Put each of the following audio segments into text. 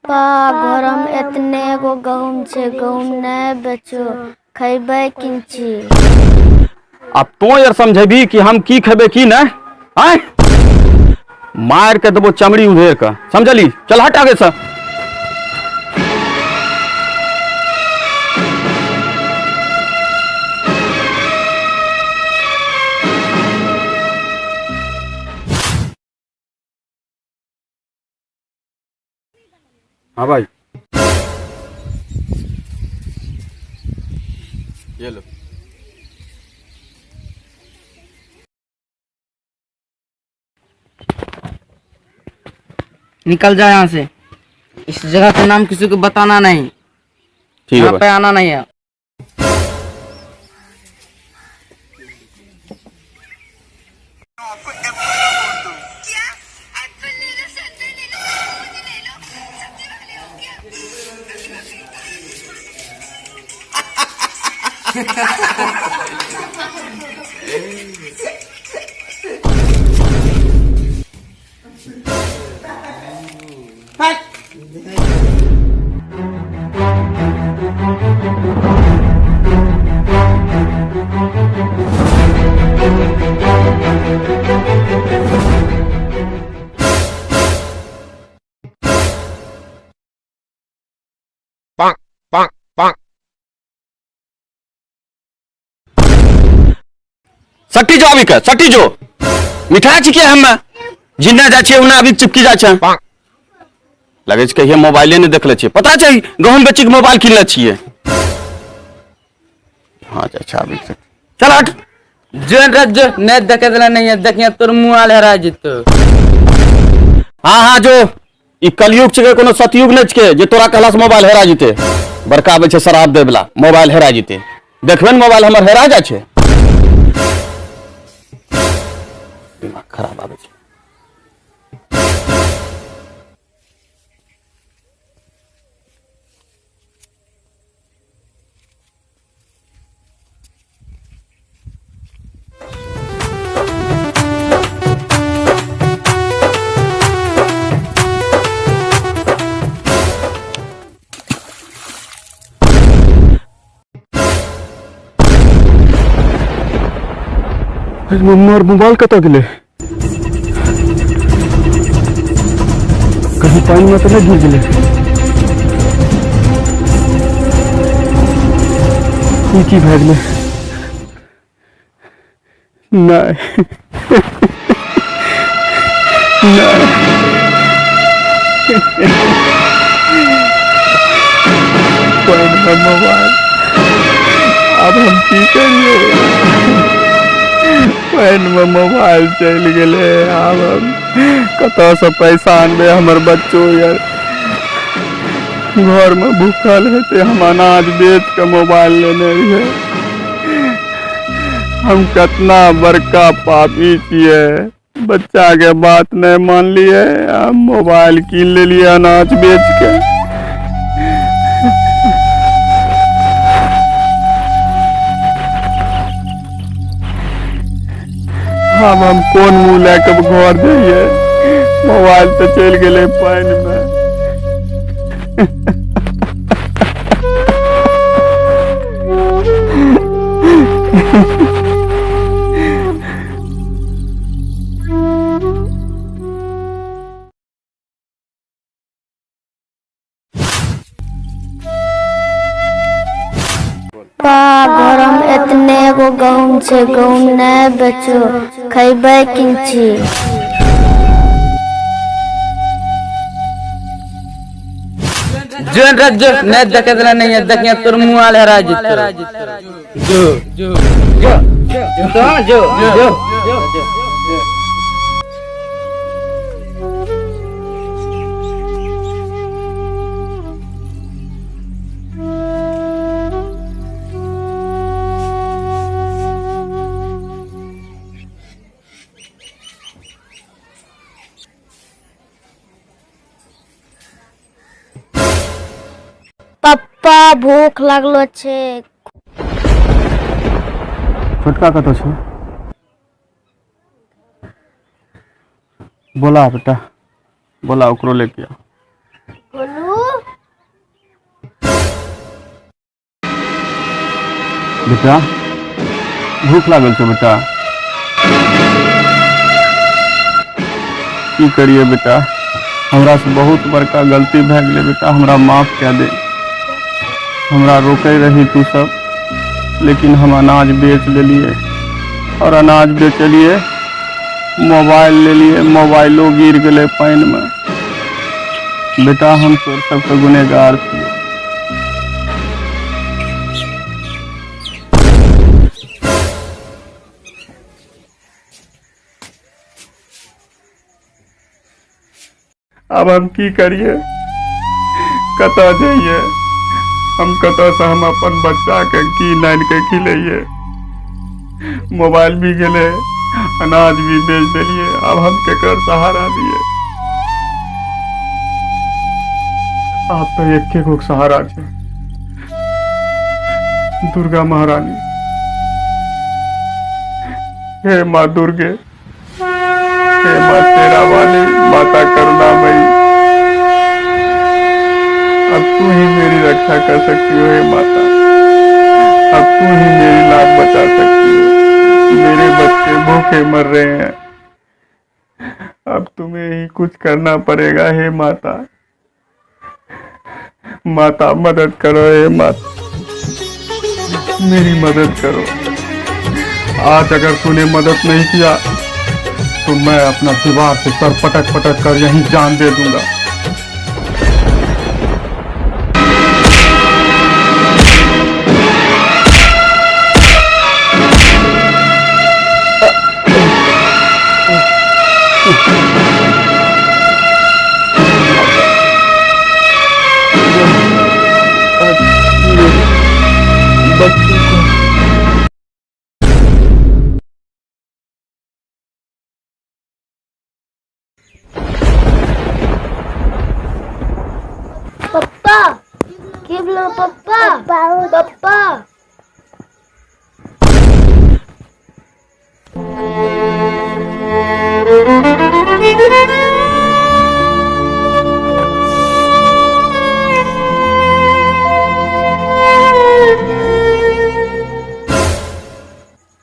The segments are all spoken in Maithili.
पा घरमे एतने गो गहूम छै, गहूम नहि बेचो, खैबै किंची। आब तो यार समझेबी कि हम की खेबै की नहि? आँय, मारि के देबो चमड़ी उधेर के, समझली? चल हट आगे से। हाँ भाई, ये लो। निकल जाए यहाँ से। इस जगह का नाम किसी को बताना नहीं। ठीक है। यहाँ भाई पे आना नहीं है। सटी जो अभी के सटी जो मिठाई छिकै। हमे जिन्ना जाइ छियै उन्ना अभी चिपकी जाइ छै। लगै छै कहियो मोबाइले नहि देखले छियै। पता छै, गहूम बेची के मोबाइल किनले छियै। हाँ, अच्छा अभी से चल हट। जो रे जो, नहीं देखे देला नहीं है, देखिए तोर मुंह आल हेरा जेतो। हाँ हाँ, जो ई कलयुग छिकै, कोनो सतयुग नहि छिकै जे तोरा कहला से मोबाइल हेरा जेतै। बड़का आबै छै शराब दै वला, मोबाइल हेरा जेतै। देखबै ने, मोबाइल हमर हेरा जाइ छै। दिमाग खराब आबै छै। हमर मोबाइल कतऽ गेलै? कहीं पानि में तऽ नहि गिर गेलै? ई की भए गेलै? नहि नहि, पानिमे मोबाइल, आब हम की करियै? पानिमे मोबाइल चलि गेलै, आब हम कतऽसँ पैसा आनबै? हमर बच्चो यार घरमे भूखल हेतै। हम अनाज बेच कऽ मोबाइल लेने रहियै। हम कतना बड़का पापी छियै, बच्चाके बात नहि मानलियै, हम मोबाइल कीन लेलियै अनाज बेच के। आब हम कोन मुँह लए कऽ घर जइयै? मोबाइल तऽ चलि गेलै पानिमे। पा घरमे एतने गो गहूम छै, गहूम नहि बेचो, खैबै किंची। जो रे जो, नहीं देखे देला नहीं है, देखिए तोर मुंह आल हेरा जेतो। जो जो जो जो जो जो। पप्पा, भूख लागलो छै। छोटका कतऽ छौ? बोला बेटा, बोला, ओकरो लेके आ। गोलू। बेटा, भूख लागल छौ बेटा? की करिए बेटा, हमरा से बहुत बड़का गलती भए गेलै बेटा, हमरा माफ कए दे। हमरा रोकै रही तू सब, लेकिन हम अनाज बेच लेलिए और अनाज बेचलिए, मोबाइल लेलिए, मोबाइलो गिर गेलै पानिमे। बेटा, हम तोर सबके गुनेगार छियै। आब हम की करिए, कतऽ जइए हम, कतऽसँ हम अपन बच्चाके की लानि के खिलैए? मोबाइल भी गेलै, अनाज भी बेच देलियै, आब हम केकर सहारा दियै? आब तऽ एके गो सहारा छै, दुर्गा महारानी। हे माँ दुर्गे, हे माँ शेरा वाली, माता करुणामयी, अब तू ही मेरी रक्षा कर सकती हो। हे माता, अब तू ही मेरी लाज बचा सकती हो। मेरे बच्चे भूखे मर रहे हैं, अब तुम्हें ही कुछ करना पड़ेगा। हे माता, माता मदद करो, हे माता मेरी मदद करो। आज अगर तूने मदद नहीं किया तो मैं अपना दीवार से सर पटक पटक कर यहीं जान दे दूंगा। पप्पा, की भेलो पप्पा? पप्पा,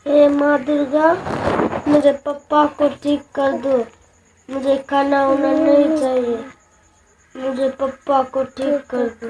हे माँ दुर्गा, मेरे पप्पा को ठीक कर दो। मुझे खाना वाना नहीं चाहिए, मुझे पप्पा को ठीक कर दो।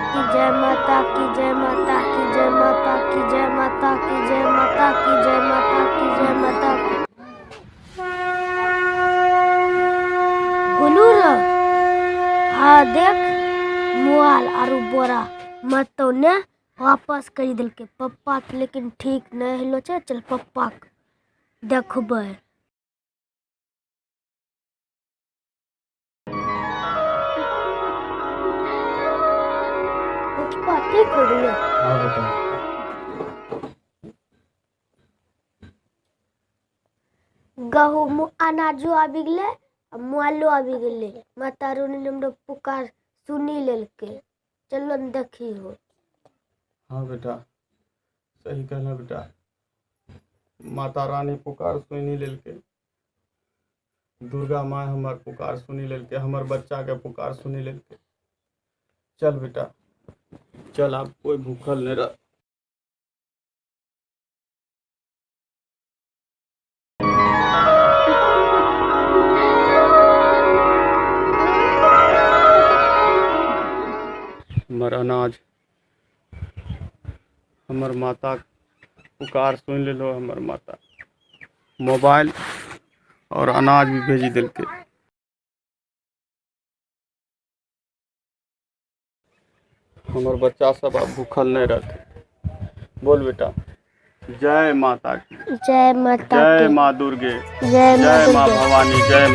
की जय माता की, जय माता की, जय माता की, जय माता की, जय माता की, जय माता की, जय माता की। बोलू र, हाँ देख, मोबाइल आरू बोरा मत ने वापस करी देलकै पप्पा के, लेकिन ठीक नहीं होलो छै। चल पप्पा के देखबै। पप्पा ठीक हो गेलै? हाँ बेटा। गहूम अनाजो आबि गेलै आ मोबाइलो आबि गेलै। माता रानी ने हमरो पुकार सुनी लेलकै। चलो ने देखी हो। हाँ बेटा, सही कहला बेटा, माता रानी पुकार सुनी लेलकै, दुर्गा माँ हमर पुकार सुनी लेलकै, हमर बच्चा के पुकार सुनी लेलकै। चल बेटा चल, आब कोई भूखल नहीं रह। हमर अनाज, हमर माता पुकार सुनि लेलो। हमर माता मोबाइल और अनाज भी भेजी देलकै। हमर बच्चा सब आब भूखल नहि रहतै। बोल बेटा, जय माता की। जय माता जय की। माँ दुर्गे। जय जय माँ दुर्गे। भवानी। जय माँ।